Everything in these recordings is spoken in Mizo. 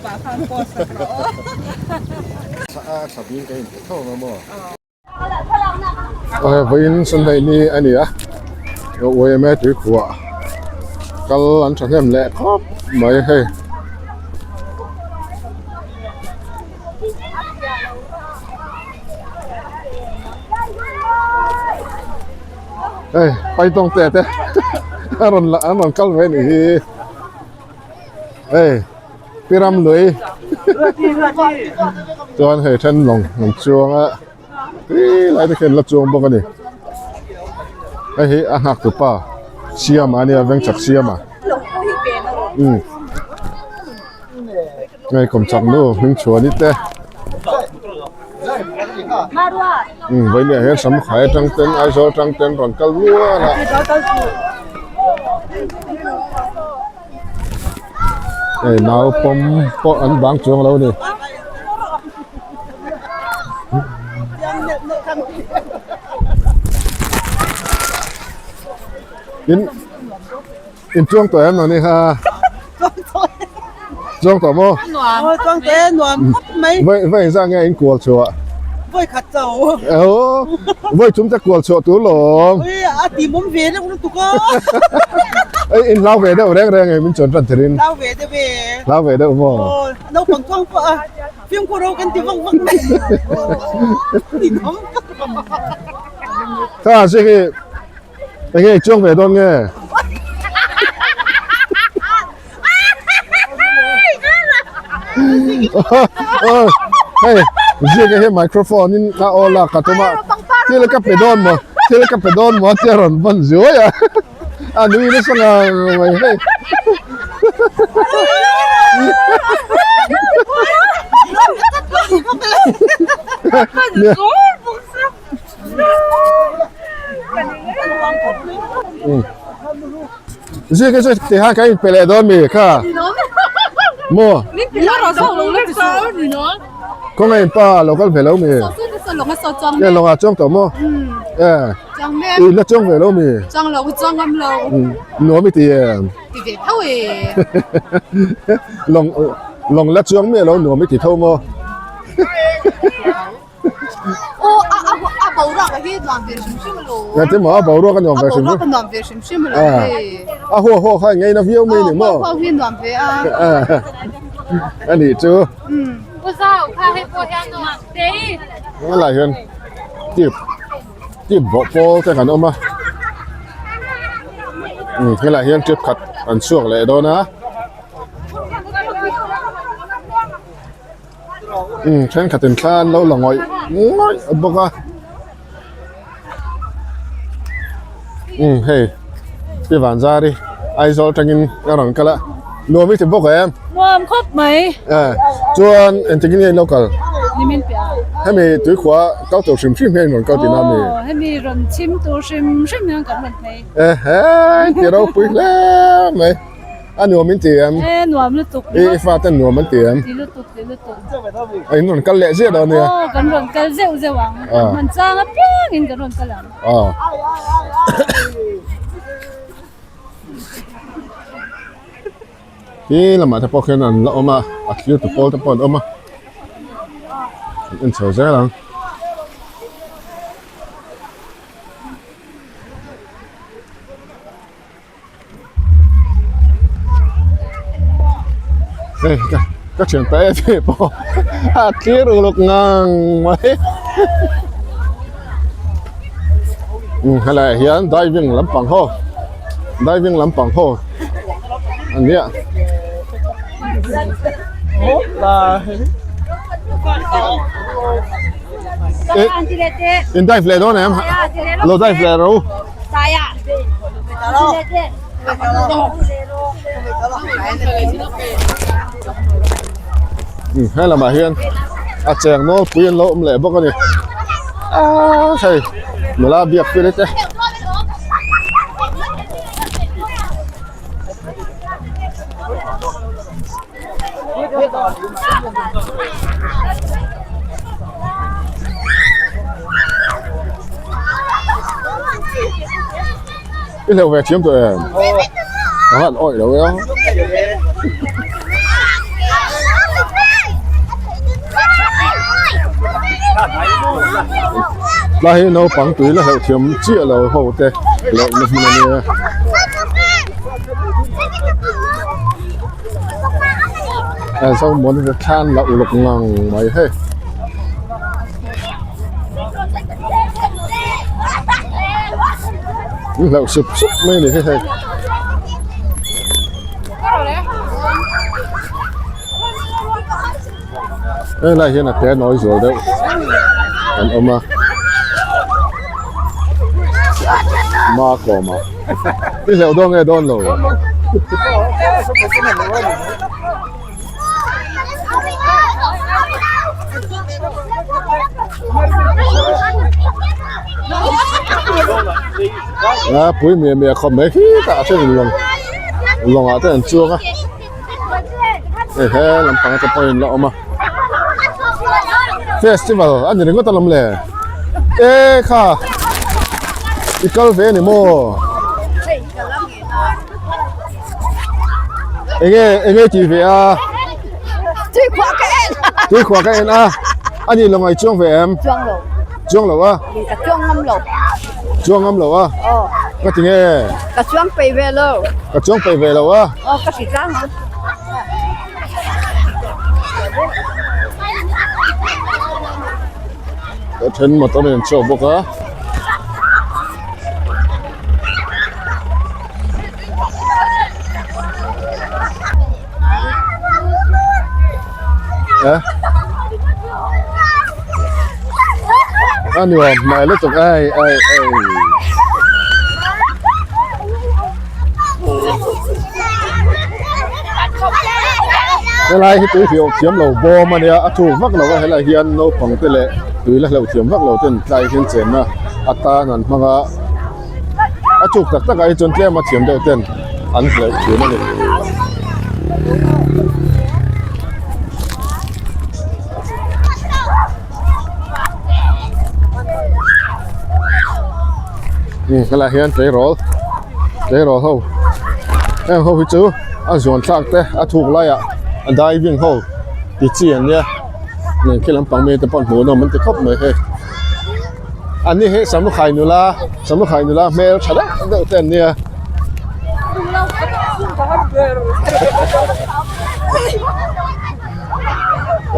ah khan post sak rawh aw. Sabin ka inpe tho ang a maw? Vawiin Sunday ni a ni a, UMA tuikhuah kal an thahnem leh khawp mai hei. Hei paitawng te te a rawn la an rawn kal ve a nih hi hei pi ram lui chuan hei then lawng an chuang a ti lai te khian la chuang bawk a ni hei hi a nghak tu pa siama a nia veng chak siama umm. Hei kawmchak nu hming chhuani te umm vawinia hian samkhai atang ten Aizawl atang ten rawn kal nual a hei nau pawm pawh an bang chuang lo a ni. In In chuang tawh em ani kha? Chuang tawh maw? Nuam. Aw chuang tawh e nuam khawp mai. Vai vai engzah nge in kual chhuah? Vawi khat chauh. Aw vawi chung te kual chhuah tur lawm. Ui a timawm ve deuh lutuk a. Ei in hlau ve deuh reng reng e min chuan tan therin. Hlau ve deuh e. Hlau ve deuh maw? Aw naupang chuang pawh a fimkhur ho kan ti vak vak mai. Ninawm ka ti. Kha si hi Enge i chuang ve dawn nge? Hei, ziak hi microphone in a aw lak ka tum a, thil ka pe dawn maw, thil ka pe dawn maw tia rawn ban zuai a, a nui nasa ngang mai hei. Zia ka chu ti ha ka in pe leh dawn mi kha maw khawnge in pa lo kal ve lo mi nge lawngah chuang tawh maw e i la chuang ve lo mi nuam i ti em lawng lawng la chuang miah lo nuam i ti tho maw. Aw a a a boruak a hi nuam ve hrim hrim alo. Nge te maw a boruak a nuam ve hrim hrim. A boruak a nuam ve hrim hrim alo hei. A huah huah kha ngei na viau mai ni maw. Huah huah hi nuam ve a. A nih chu. Pu Zau kha hei pawh hian nuam tei. Helai hian tip tip bawh pawl te kan awm a. Helai hian tip khat an chhuak leh dawn a. Umm thenkhat in thla an lo la ngawih ngawih bawk a umm hei pi Vanzari Aizawl atangin a rawn kal a nuam i ti bawk em? Nuam khawp mai. Eh chuan engtik in nge in lo kal? Nimin piah ah. Hemi tuikhua kal tur hrim hrim hian in rawn kal tihna a mi? Aw hemi rawn chhim tur hrim hrim hian kan rawn phei. Eh hei ti ropui hle mai. A nuam in ti em? E nuam lutuk. I fate nuam an ti em? Ti lutuk ti lutuk. A in rawn kal leh ziah dawn nia. Aw kan rawn kal zeuh zeuh ang. Hman chang apiang in kan rawn kal ang. Aw. Hi lamah te pawh khian an la awm a, a thlir tu pawl te pawh an awm a. An en chho zel ang. Hei ka ka thian ta em em pawh a clear uluk ngang mai umm helaiah hian diving lampang ho diving lampang ho a nia. In dive leh dawn em lo dive leh ro. He lamah hian a cheng nawlpui an lo awm leh bawk a ni aaa hei nula biak pile te. I hleuh ve thiam tawh em? Ka han awih lo e. Tlai hi naupang tui la hlauh thiam chiah lo ho te leh na hmun a nia. Zomuana te thlan la uluk ngang mai hei. An hlauh sup sup mai a ni hi hei. Helai hian a te nawi zual deuh an awm a ma kawm ah i hleuh dawn nge dawn lo a pui miah miah khawp mai khi tah a then in lawng lawng ah te an chuang a. Hei he lampang te pawhin la awm a festival a ni ringawt alawm le e kha i kal ve ani maw enge enge tih ve a Tuikhuah ka en tuikhuah ka en a ani lo ngai chuang ve em chuang lo chuang lo a ka chuang ngam lo chuang ngam lo a ka ti nge ka chuang peih ve lo ka chuang peih ve lo a Aw ka hri tlang ang. Ka then motor in chhuak bawk a. Eh? A nuam hmai lutuk ai ai ai. Helai hi tui hleuh thiam lo bawm a nia a thuk vak lo a helai hian naupang te leh tui la hleuh thiam vak lo ten tlai hian chenna atan an hmang a a thuk tak tak ah hi chuan tlem a thiam deuh ten an hleuh thin a ni. Helai hian tleirawl tleirawl ho heng ho hi chu a zuan thlak te a thuk laiah a diving ho ti chi an nia nen khi lampang mi te pawh hmuh nawm an ti khawp mai hei an ni hi samukhai nula samukhai nula hmel tha deuh deuh te an nia.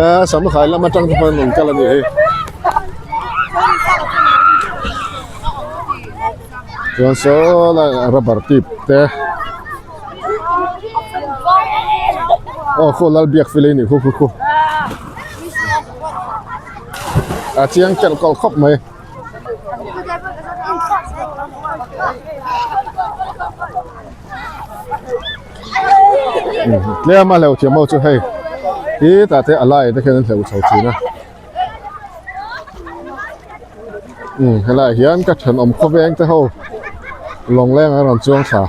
Eh samukhai lam atang te pawhin rawn kal a nih hi chuan saw lai rubber tip te aw khaw lal biak file a nih khu khu khu a chiang kelh kawlh khawp mai. Tlem a hleuh thiam ho chu hei hi tah te a lai te khian an hleuh chho thin a umm helaiah hian ka thenawm khawveng te ho lawngleng an rawn chuang thla.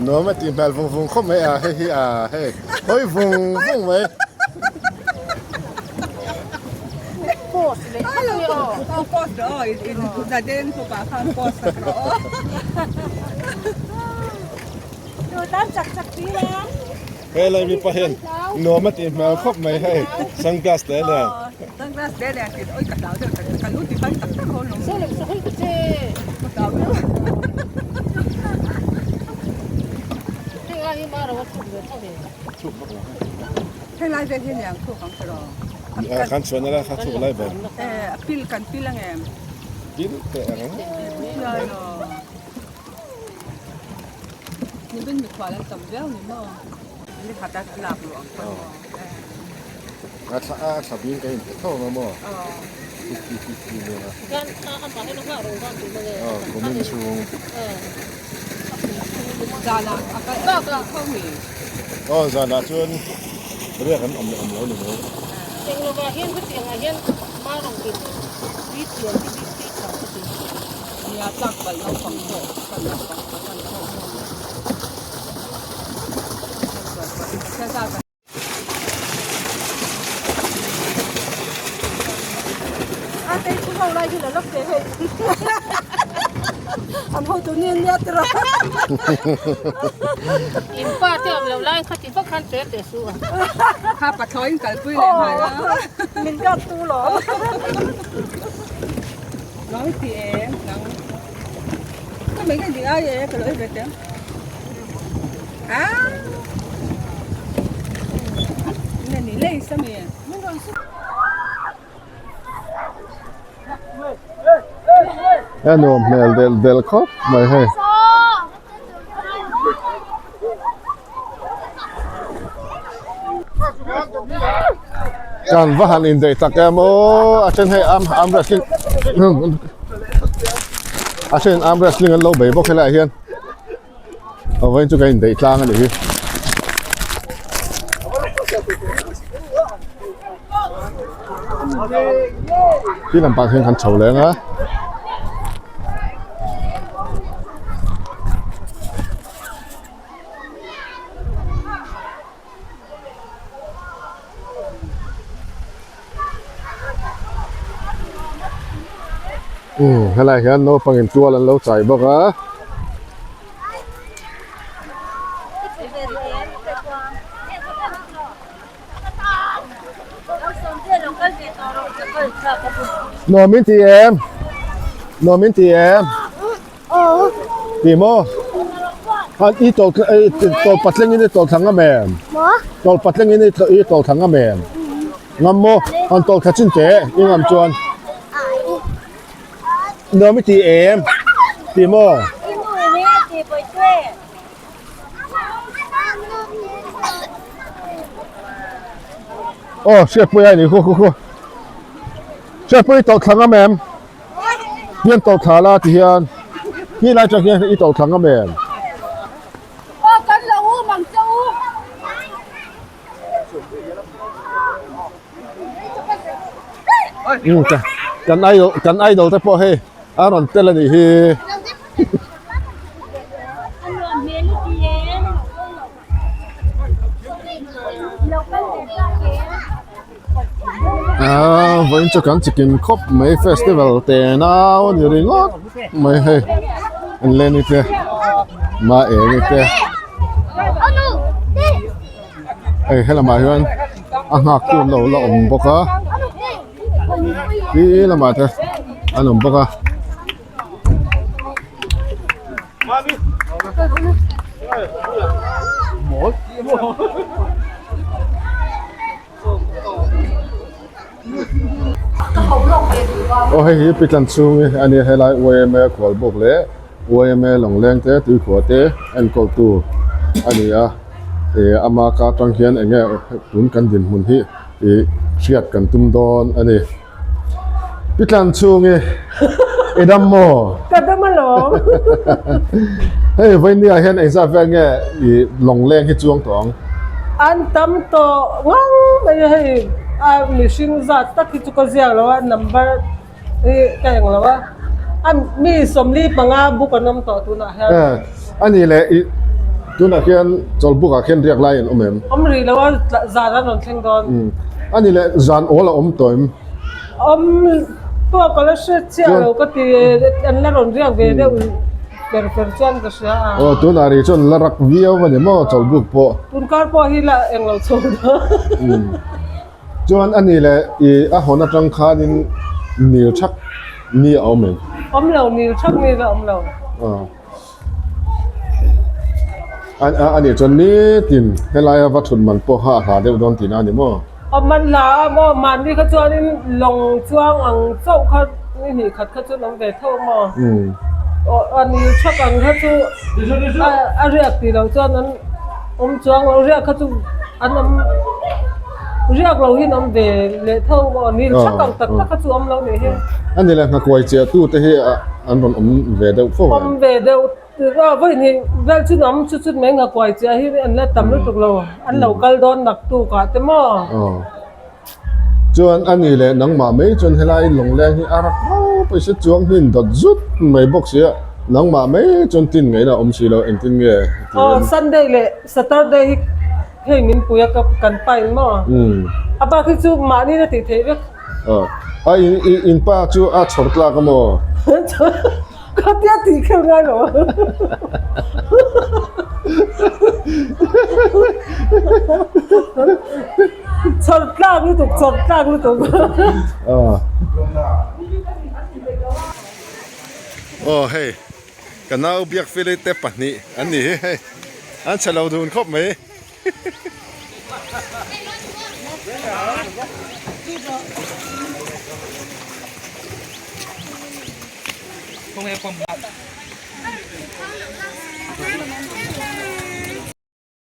Nuam a tih hmel vung vung khawp mai a hei hi a hei hawi vung vung mai. Helai mipa hian nuam a tih hmel khawp mai hei sunglass leh nen. Helai vel hi niang thuk ang tiraw? A kan chhuahna lai kha thuk lai ber. Eh, a pil kan pil ang em? Pil teh ang. Lai lo. Nibin mikhual an tam viau ni maw? Ni khat a lak luh ang pawn maw? A thla a thla bing ka inpe tho ang a maw? Fifty fifty nia. Aw kumin chhung. Zanah a kal tho mi. Aw zanah chuan riak an awm leh awm lo ni maw? Englovah hian hetiangah hian Marang tih chu tui thiam hi bik phei tha ka ti. Nia tlak palh naupang pawh kan naupang pawh kan thawk dawn a. In pa te awm lo lai kha ti vak khan tel teh su a. Kha pathlawiin kalpui leh nghal a. Min kap tu lo. Nang ti e, nang. Ka mei ka ding ai e, ka lo ve teng. Ah. Nè ni lei sa mi. A nuam hmel del del khawp mai hei. Kan va han indaih tak em aw a then hei arm arm wrestling a then arm wrestling an lo bei bawk helaiah hian a vawiin chu kan indaih tlang a nih hi. Ti lampang hian kan chho leng a. Umm helaiah hian naupang in tual an lo chai bawk a. Nuam in ti em? Nuam in ti em? Ti maw? A i tawlh tawlh patling in i tawlh thla ngam em? Tawlh patling in i tawlh thla ngam em? Ngam maw? Han tawlh thla chin teh i ngam chuan. Nuam i ti em? Ti maw? Aw hriatpui a ni khu khu khu. Hriatpui i tawlh thla ngam em? Hian tawlh thla la ti hian hi lai tang hian i tawlh thla ngam em? Aw kan lo um ang che u. Um ka kan idol kan idol te pawh hei a rawn tel a nih hi. Aaa vawiin chu kan chikim khawp mai festival te nau a ni ringawt mai hei an leni te ma eng te hei helamah hian a nghak tu an lo la awm bawk a ti lamah te an awm bawk a. Aw hei hi Pitlan chhung hi a nia helai yma khual bawk leh yma lawngleng te tuikhuah te enkawl tu a ni a ih ama ka atang hian eng nge tun kan dinhmun hi ih hriat kan tum dawn a ni. Pitlan chhung hi i dam maw? Ka dam alawm. Hei vawinia hian engzat vel nge i lawngleng hi chuang tawh ang? An tam tawh ngang mai a hei a mihring zat tak hi chu ka ziak lo a number hi ka eng lo a a mi 45 book an awm tawh tunah hian. A nih leh i tunah khian chawlhbuk ah khian riak lai an awm em? Awm rih lo a zan an rawn thleng dawn. A nih leh zan awl a awm tawh em? Awm pawh ka la hre chiah lo ka ti an la rawn riak ve deuh per per chuan ka hria a. Aw tunah rih chuan la rak viau a ni maw chawlhbuk pawh. Tunkar pawh hi la englo chho dawn. Chuan a nih leh i a hawn atang khanin nil thak ni a awm em? Awm lo, nil thak ni la awm lo. Aw. A a nih chuan nitin helaia va thut man pawh kha a hla deuh dawn tihna a ni maw? A man hla a maw? Mahni kha chuanin lawng chuang ang chauh kha ni hnih khat kha chu an awm ve tho a maw? Aw a ni thak ang kha chu a a riak tih loh chuan an awm chuang lo, riak kha chu an awm riak lo hi an awm ve leh tho a maw? Ni thak ang tak tak kha chu awm lo nih hi. A ni le, hnakuai chiah tu te hi an rawn awm ve deuh fo em? Awm ve deuh. Tiva vawi hnih vel chu awm chu chut mai ngakuai chiah hi an la tam lutuk lo an lo kal dawn nak tuk ah te maw. Aw chuan a ni leh nangmah mai chuan helai lawngleng hi a rak rau pawisa chuang hi in dawt zut mai bawk si a nangmah mai chuan tin ngaihna a awm si lo engtin nge ti Aw Sunday leh Saturday hi hei min pui a ka kan pain maw a bak hi chu mahni na tih theih vek. Aw a in in pa chu a chhawr tlak a maw? Ka tia tih kher ngai lo. Chawr tlak lutuk, chawr tlak lutuk. Aw hei ka nau Biakfeli te pahnih an ni hi hei an chhe lo dun khawp mai.